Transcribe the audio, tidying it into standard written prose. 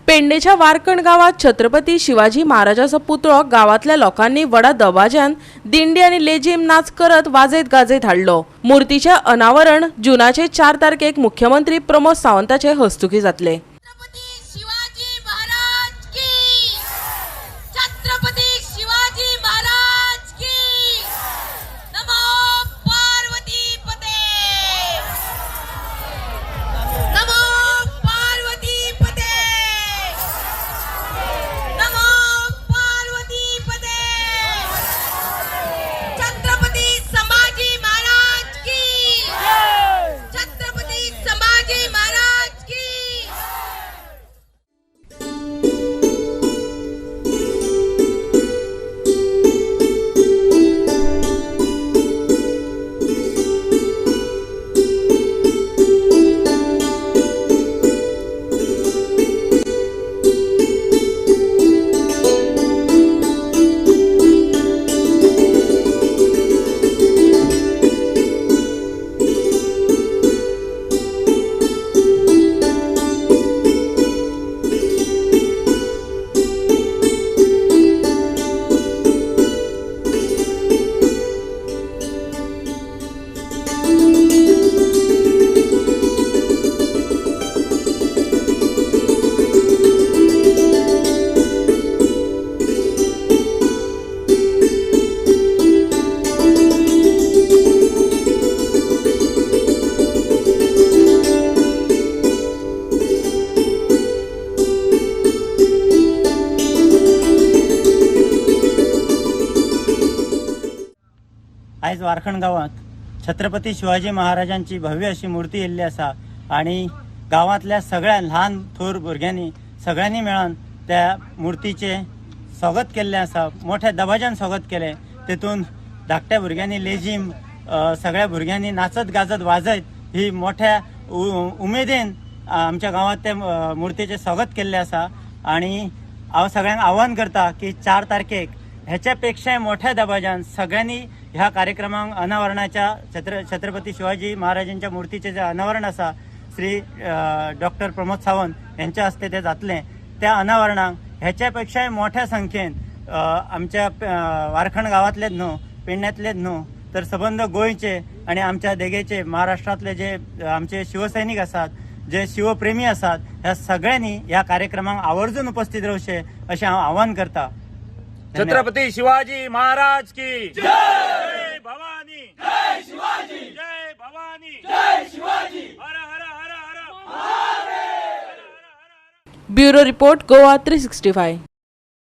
पेडणेच्या वारकण गांवात छत्रपती शिवाजी महाराजाचो पुतळो गांवांतल्या लोकांनी व्हडा दबाज्यान दिंडी आनी लेजीम नाच करत वाजयत गाजयत हाडलो. मूर्तीचें अनावरण जुनाचे 4 तारखेक मुख्यमंत्री प्रमोद सावंताचे हस्तुकीं जातले. छत्रपती शिवाजी महाराज की! छत्रपती शिवाजी महाराज की! नमो पार्वती पते! नमो पार्वती पते! नमो पार्वती पते! छत्रपती संभाजी महाराज की! छत्रपती संभाजी महाराज की! आयज वारखंड गांवांत छत्रपती शिवाजी महाराजांची भव्य अशी मूर्ती येयल्ली आसा आनी गांवांतल्या सगळ्या ल्हान थोर भुरग्यांनी सगळ्यांनी मेळून त्या मुर्तीचें स्वागत केल्लें आसा. मोठ्या दबाज्यान स्वागत केलें. तेतून धाकट्या भुरग्यांनी लेजीम, सगळ्या भुरग्यांनी नाचत गाजत वाजयत ही मोठ्या उमेदीन आमच्या गांवांत ते मुर्तीचें स्वागत केल्लें आसा. आनी हांव सगळ्यांक आव्हान करता की 4 तारखेक ह्याच्या पेक्षाय मोठ्या दबाज्यान सगळ्यांनी ह्या कार्यक्रमाक अनावरणाच्या छत्रपती शिवाजी महाराजांच्या मूर्तीचें जें अनावरण आसा, श्री डॉक्टर प्रमोद सावंत यांच्या हस्ते ते जातलें, त्या अनावरणाक ह्याच्या पेक्षाय मोठ्या संख्येन आमच्या वारखंड गांवांतलेच न्हू, पेडण्यांतलेच न्हू, तर सबंद गोंयचे आनी आमच्या देगेचे महाराष्ट्रांतले जे आमचे शिवसैनीक आसात, जे शिवप्रेमी आसात, ह्या सगळ्यांनी ह्या कार्यक्रमाक आवर्जून उपस्थित रावचें अशें हांव आव्हान करता. छत्रपती शिवाजी महाराज की जय! भवानी जय! शिवाजी जय! भवानी जय! शिवाजी हर हर हर हर! Bureau report, Goa 365.